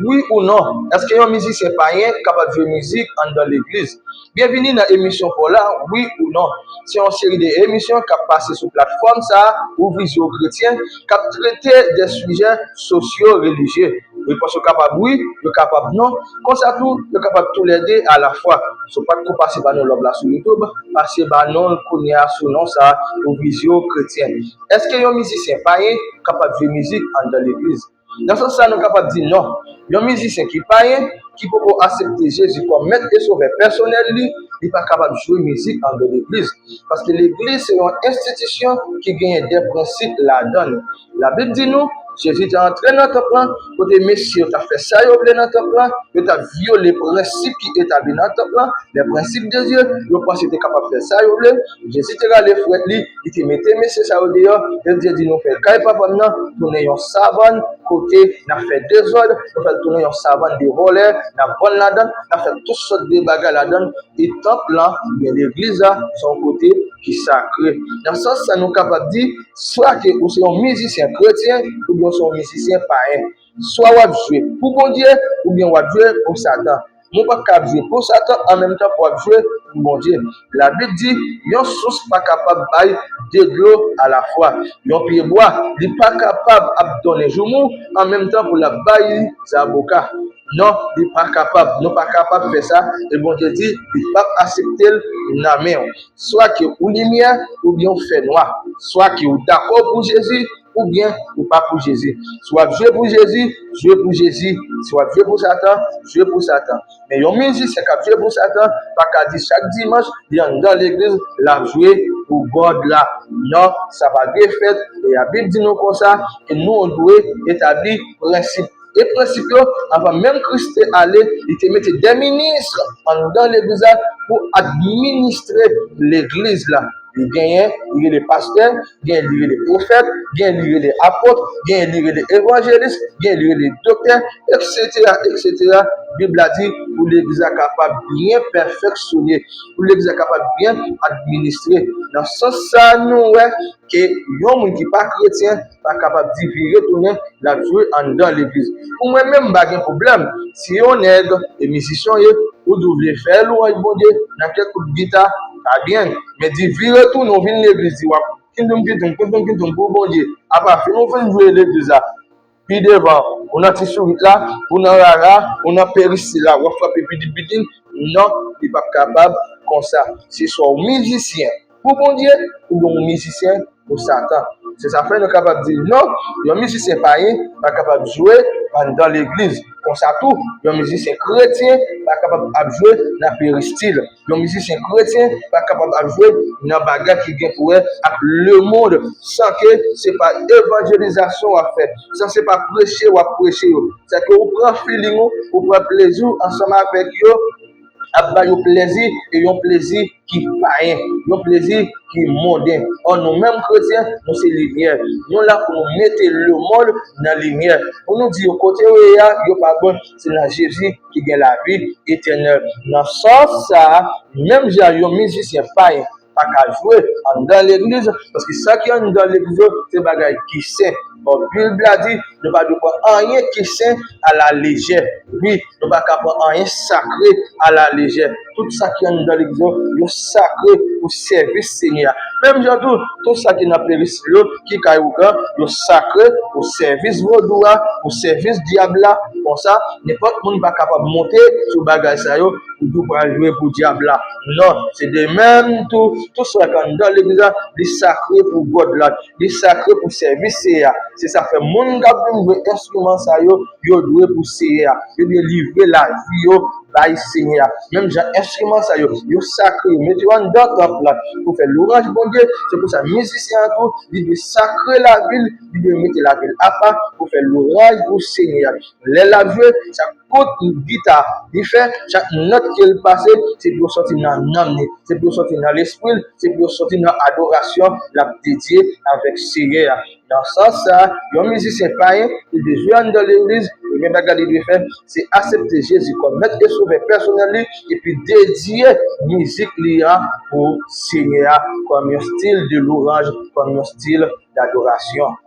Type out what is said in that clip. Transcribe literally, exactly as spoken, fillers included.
Wi ou non? Èske yon mizisyen payen kapab jwe mizik anndan legliz? Byenvini nan emisyon pa w la, Wi ou non? Se yon seri de emisyon k ap pase sou platfòm sa a, ou Vizyo Kretyen, k ap trete de sijè sosyo-relijye. Repons yo kapab wi, yo kapab non. Konsa tou, yo kapab toulède alafwa. Si w pa t ko pase ba nou love la sou YouTube, pase ba nou l kounye a sou non sa a, ou Vizyo Kretyen. Èske yon mizisyen payen kapab jwe mizik anndan legliz? Nan sans sa, nou kapab di non. Yon mizisyen ki payen, ki poko aksepte Jezi kòm Mèt e Sovè pèsonèl li, li pa kapab jwe mizik anndan legliz. Paske legliz se yon enstitisyon ki genyen de prensip ladan l. Labib di nou, Jezi te antre nan tanp lan, kote mesye yo t ap fè sa yo vle nan tanp lan, yo t ap vyole prensip ki etabli nan tanp lan, les principes de Dieu, yo panse yo te kapab fè sa yo vle. Jezi te rale frèt li, li te mete mesye sa yo deyò, e Bondye di nou fè kay Papa m nan tounen yon savann kote n ap fè dezòd, nou fè l tounen yon savann de vòlè, n ap vann ladan l, n ap fè tout sòt de bagay ladan l, e tanp lan, oubyen legliz la, se yon kote ki sakre. Nan sans sa, nou kapab di, swa ke ou se yon mizisyen kretyen, oubyen ou se yon mizisyen payen. Swa w ap jwe pou Bondye, oubyen w ap jwe pou Satan. Men w p ap ka ap jwe pou Satan an menm tan pou w ap jwe pou Bondye. Labib di, yon sous pa kapab bay de dlo alafwa. Yon pyebwa, li pa kapab ap donnen joumou an menm tan pou l ap bay zaboka. Non, li pa kapab. Nou pa kapab fè sa. E Bondye di, li p ap aksepte l nan men w. Swa ke ou limyè, oubyen ou fè nwa. Swa ke ou dakò pou Jezi, oubyen ou pa pou Jezi. Si w ap jwe pou Jezi, jwe pou Jezi. Si w ap jwe pou Satan, jwe pou Satan. Men yon mizisyen k ap jwe pou Satan pa ka di chak dimanch li anndan legliz, l ap jwe pou God la. Non, sa pa dwe fèt. E Labib di nou konsa, e nou dwe etabli prensip. E prensip yo, anvan menm Kris te ale, li te mete de minis anndan legliz la pou administre legliz la. Li genyen, li rele pastè, genyen li rele pwofèt, genyen li rele apot, genyen li rele evanjelis, genyen li rele doktè, et cetera, et cetera. Bib la di pou legliz la kapab byen pèfeksyone, pou legliz la kapab byen administre. Nan sans sa, nou wè ke yon moun ki pa kretyen pa kapab di vire tounen l ap jwe anndan legliz. Pou mwen menm, m pa gen pwoblèm. Si yon nèg e mizisyen w ye, ou di w vle fè lwanj Bondye nan kèk kout gita, pa byen. Men di vire tounen w vin legliz, di w ap kindoum kindoum kindoum kindoum pou Bondye. Apa fin ou fin jwe legliz la, pi devan, ou nan ti sourit la, ou nan rara, ou nan peristil la, w ap frape pidin pidin. Non, li p ap kapab konsa. Se swa w mizisyen pou Bondye, oubyen w mizisyen pou Satan. Se sa fè nou kapab di non, yon mizisyen payen pa kapab jwe anndan legliz. Konsa tou, yon mizisyen kretyen pa kapab ap jwe nan peristil. Yon mizisyen kretyen pa kapab ap jwe nan bagay ki gen pou wè ak lemonn, san ke se pa evanjelizasyon w ap fè, san se pa preche w ap preche yo. Sèke ou pran feeling ou, ou pran plezi w ansanm avèk yo, ap ba yo plezi, e yon plezi ki payen, yon plezi ki monden. Ò, nou menm kretyen, nou se limyè. Nou la pou nou mete lemonn nan limyè. Pou nou di yo kote yo ye a, yo pa bon, se nan Jezi ki gen lavi etènèl. Nan sans sa a, menm jan yon mizisyen payen pa ka jwe anndan legliz, paske sa ki anndan legliz yo, se bagay ki sen. Bon, Bib la di, nou pa dwe pran anyen ki sen alalejè. Wi, nou pa ka pran anyen sakre alalejè. Tout sa ki anndan legliz yo, yo sakre pou sèvis Senyè a. Menm jan tou, tout sa ki nan peristil yo, ki kay ougan, yo sakre pou sèvis vodou a, pou sèvis dyab la. Konsa, nenpòt moun pa kapab monte sou bagay sa yo, pou di w pral jwe pou dyab la. Non, se de menm tou, tout sa k anndan legliz la, li sakre pou God la, li sakre pou sèvis Seyè a. Se sa fè moun k ap vin jwe enstriman sa yo, yo dwe pou Seyè a. Yo dwe livre lavi yo bay Seyè a. Menm jan enstriman sa yo, yo sakre, yo mete yo anndan tanp la pou fè lwanj Bondye. Se pou sa mizisyen an tou, li dwe sakre lavi l, li dwe mete lavi l apa pou fè lwanj pou Seyè a. Lè l ap jwe, chak kout gita li fè, chak nòt ke l pase, se pou yo sòti nan nanm li, se pou yo sòti nan lespri l, se pou yo sòti nan adorasyon l ap dedye avèk Seyè a. Nan sans sa a, yon mizisyen payen, li dwe jwe anndan legliz, premye bagay li dwe fè, se aksepte Jezi kòm Mèt e Sovè pèsonèl li, epi dedye mizik li a pou Seyè a, kòm yon stil de lwanj, kòm yon stil dadorasyon.